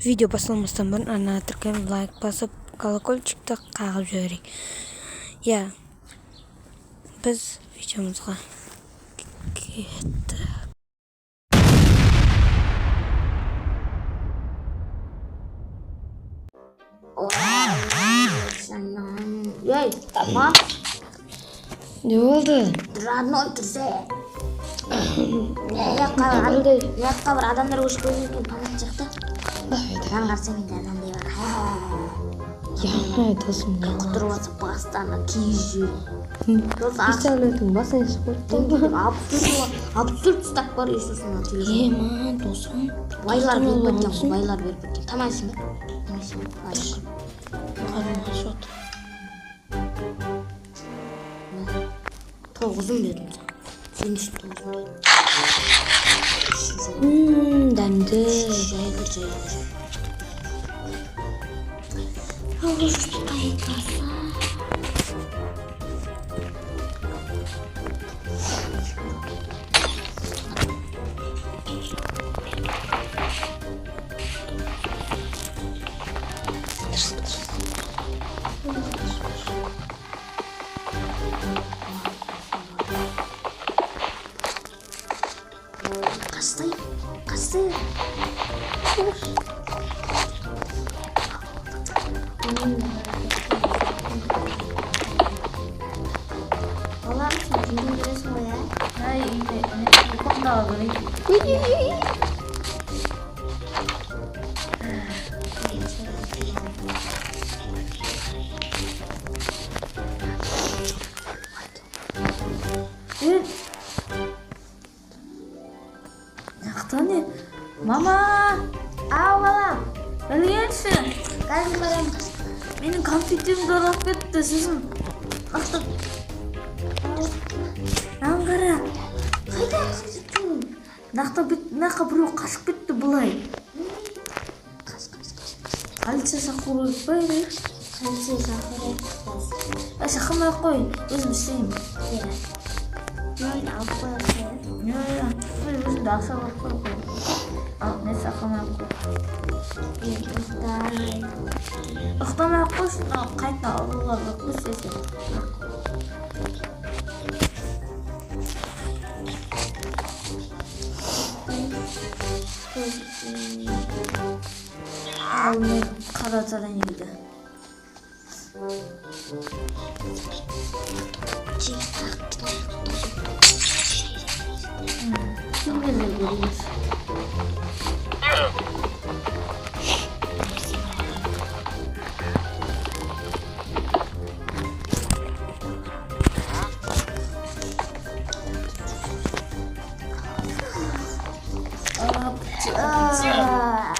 Видео басталмастан бұрын арнаға тіркеліп, лайк басып, колокольчикті қағып жіберейік. Иә, біз видеомызға кеттік. Ей, ма, Не болды? Родной түрсе. Мына бір адамдар көшіп келген екен, панат жақта. Давай. Мынаны қарасаң, енді анандай бар. Я, досым, не Құтырып алса, бастарына кигізіп жібереді. Сосын Пистолеттің басын естіп қойды. 64 стак бар, и сосын мына телефон. Ема, досым. Байлар беріп кеткен ғой, байлар беріп кеткен. Тамақ ішсің бе? Тамақ ішсің бе? Ай, Қарным ашып отыр. Тоғызым дедім саған. Сен үшін тоғызым дедім. Дәмді. Жай кір, жай кір. Қастай, қастай. Балам, сен жедің бересің ғой, ә? Ай, комнатаға көрейін. Е, мына не? Мама! Ау, балам, Ілгенші! Қазір барамын. Менің компьютерімді ұрлап кетті, сосын ақтап. Мынаны қара. Қайда? Мына жаққа біреу қашып кетті былай. Қаш, қаш, қаш, қаш. Полиция шақыру керек па или? Полиция шақырайық қазір. Ә, шақырмай ақ қой, өзім істеймін. Иә. Мынаны алып қояйық, иә? Иә, мен өзімде ақша бар қой. Ал, не, шақырмай ақ қой. Е, ұйықтай. Ұйықтамай ақ қойшы, мынау қайта ауруға беріп қойшы сен. Ал мен қара задание дейді. Кімдерді көреміз? А.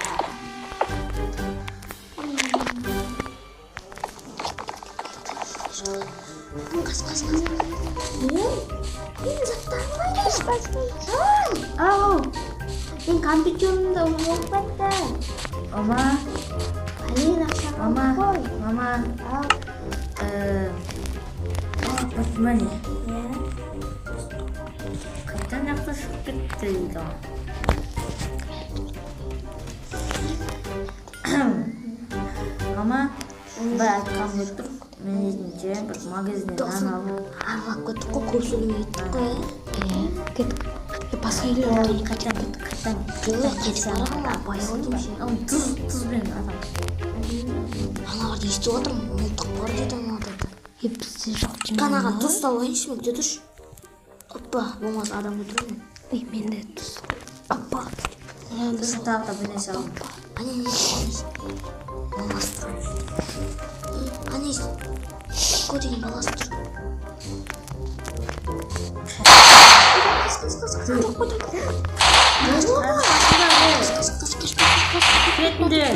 Қаш, қаш, қаш. Менің заттарым қайда? Ау, Мен компьютерімді ұмытып кетті. Мама, Блин, ақша мама, қалды ғой. Мама, Ау, міне, иә. Қайтадан жақта шығып кетті дейді ғой. Мама, бір айтқан болып тұр, мен дейтінше бір магазиннен нан алып, Аралап кеттік қой, көп сөйлемей кеттік қой. Иә, кеттік. Е, басқа үйлерге қайтадан, қайтадан, Жоқ, кетіп барамын, бай ғой деймін ше. Ал, тұз, тұзбен адам. Аналарды естіп отырмын, мылтық бар дейді аналарда. Е, бізде жоқ деймін. Канаға тұз салып алайыншы, мен күте тұршы. Оппа, болмаса адам өлтіремін. Ей, менде тұз. Оппа. Сосын тағы да бір нәрсе алдым. Ане, не, баласы тұр. Ане, Ко деген баласы тұр. Қаш, қаш, қаш, қаш, жоқ қой, жоқ қой. Қаш, қаш, қаш, қаш, қаш, қаш. Кетіңдер.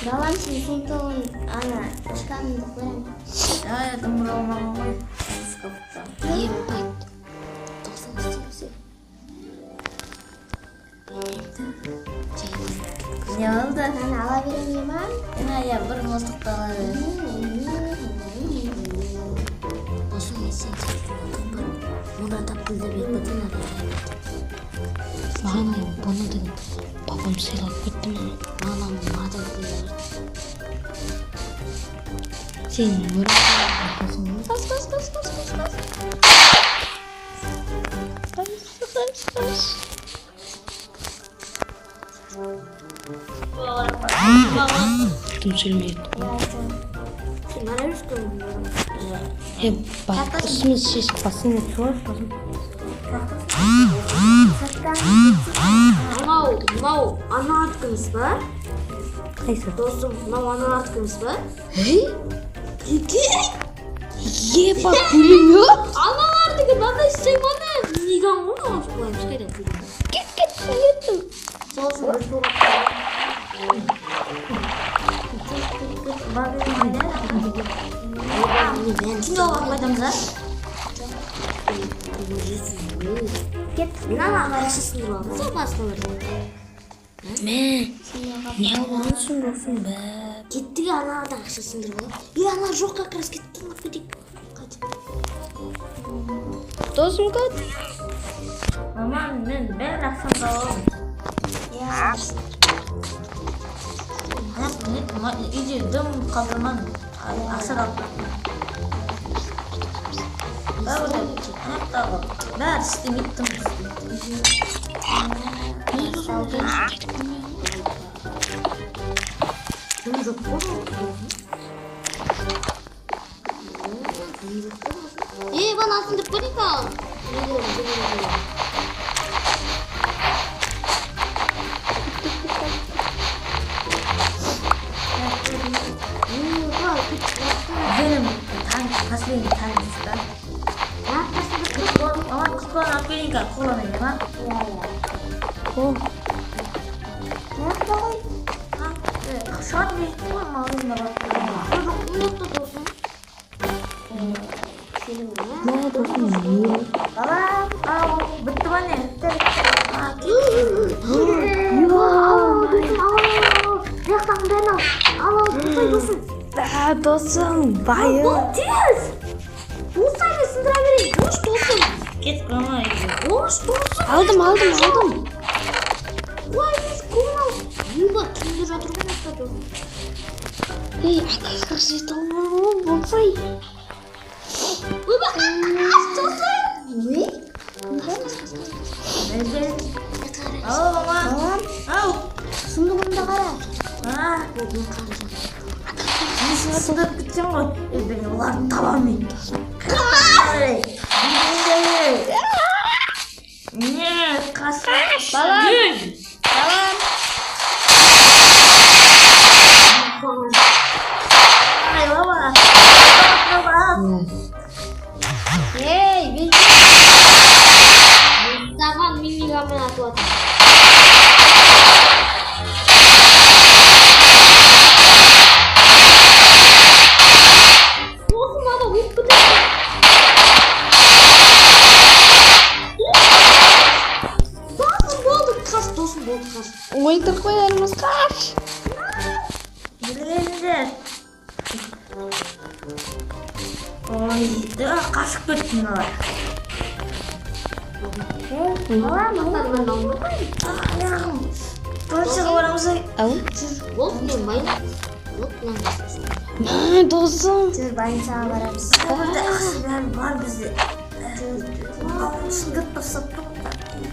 Балам, сен сумкаңын ана шкафыңды қоямын. Ай, дым алмаған ғой. Шкафта. Ебать. 90 істейміз. Не болды? Мынаны ала беремін ма? Иә, бір мылтықты ала бер. Досым, мен сен сияқты мылтық бар. Мұрат Абділда беріп кеткен ана. Маған бұны деген папам сыйлап кетті маған. Маған маған берді. Сен өмір ғой. Қас, қас, қас, қас, қас, қас. Қаш, қаш, қаш. Тым сөйлемейді. Сен бара берші. Е, үстіміз шешіп басын суарып. Мынау, мынау аналардікі па? Қайсы? Досым, мынау аналардікі па? Ей? Прикинь! Еба, пулемет? Аналардікі мынандай істеймін миниган ғой мынау, қоямыз қайда пулемет? Кет, кет, кеттім. Сол үшін бір суға Киноға қайтамыз, а? Кет. Мынаны ақша сындырып аламыз ғой басқалар. Мә, не алғансың, досым, бә? Кеттік, аналардан ақша сындырып алайық. Е, аналар жоқ, как раз кеттік, тонап кетейік. Қайт. Досым, кет. Мама, мен бәрін ақшамды аламын. Иә. Үйде дым қалдырмадым. Ақша да алып кеттім. Бәрі аяқтағы бәрі істемейді, дым істемейді. Қайтып келмей. Дым жоқ қой, дым жоқ қой. Е, бана сындырып көрейік ал. Benim танк, последний танк да? Мама, құтқарып алып келейін қазір, қолданайын ма? Иә, иә. О, Мына жақта ғой. Шығатын жеттім ғой, магазинге барып келемін. Жоқ, мына жақта, досым. Сенің мә, досым, не? Балам, ау, бітті ма не? А, Ал, досым, ал, ал, ал. Мына жақтағының бәрін ал. Ал, ал, болсай, досым. Бә, досым, байы. Бол, тез. Болсай, мен сындыра берейін. Бош, досым. Кетіп қалма үйге. Бош, досым. Алдым, алдым, алдым. Ой, біз көңіл ал. Еба, кімдер жатыр ғой мына жақта, досым. Ей, АК-47 алып болсай. Ойбай, қаш, досым. Не? Нәже. Ау, мама. Балам, Ау. сундугымды қара. А, мен сындырып кетсем ғой. Е, мен оларды табамын мен. Не, қаш. Балам. Балам. Ай, баба. Баба. Ей, бүйт. Саған миниганмен атып жатыр. Досым, ана өліп кетеді. Досым, болды, қаш, досым, болды, қаш. Өлтіріп қоярмыз, қаш. Жүріңдер. Ой, да, қашып кетті мыналар. Балам, Аттарынан алма. Аяғым. Полицияға барамыз ай. Ау. Болды, мен байым. Болды, мынаны. Мә, досым. Жүр, больницаға барамыз. Бізде ақша бәрі бар бізде. Сындырып тастап тұр.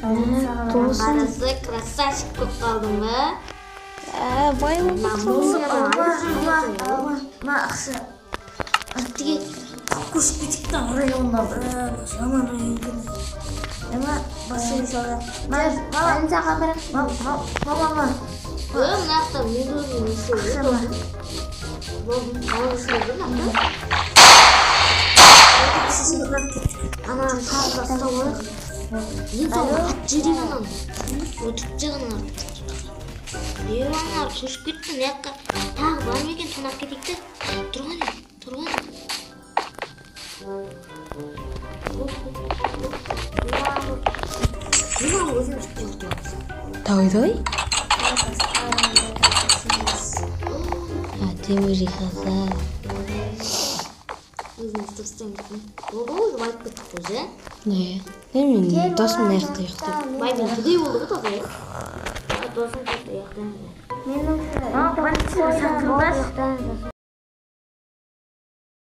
Больницаға барамыз. Досым. Қарасы, красавчик болып қалдың ба? Ә, бай болып Досым, Алма, алма, алма. Мына ақша. Тіге. Көшіп кетейік та районға. Жаман район екен. Ема, басқа салған. Больницаға барамыз. Мама, мама, мама. Ө, мына жақта мен өзім не істеп Ақша жүрмін? ма? Болды, алып жүрмін мына жақта. Сындырып кеттік. Ана тағы да ұстап алайық. Ең соңғы ат жіберейік ананы. Өтіп тастаған аналар. Е, аналар көшіп кетті мына жаққа. Тағы бар ма екен, тонап кетейік те. Тұрған, тұрған. Мына өзіміз құртамыз. Давай, давай. Әдемі жиһаздар. Өзіміз дұрыстаймыз. Болды ғой, уже байып кеттік қой, иә? Не? Не, мен досым мына жақта ұйықтайды. Бай, мен кедей болды ғой таза, иә. Досым қатты ұйықтаймын. Менің Мама, полиция шақырыңдаршы.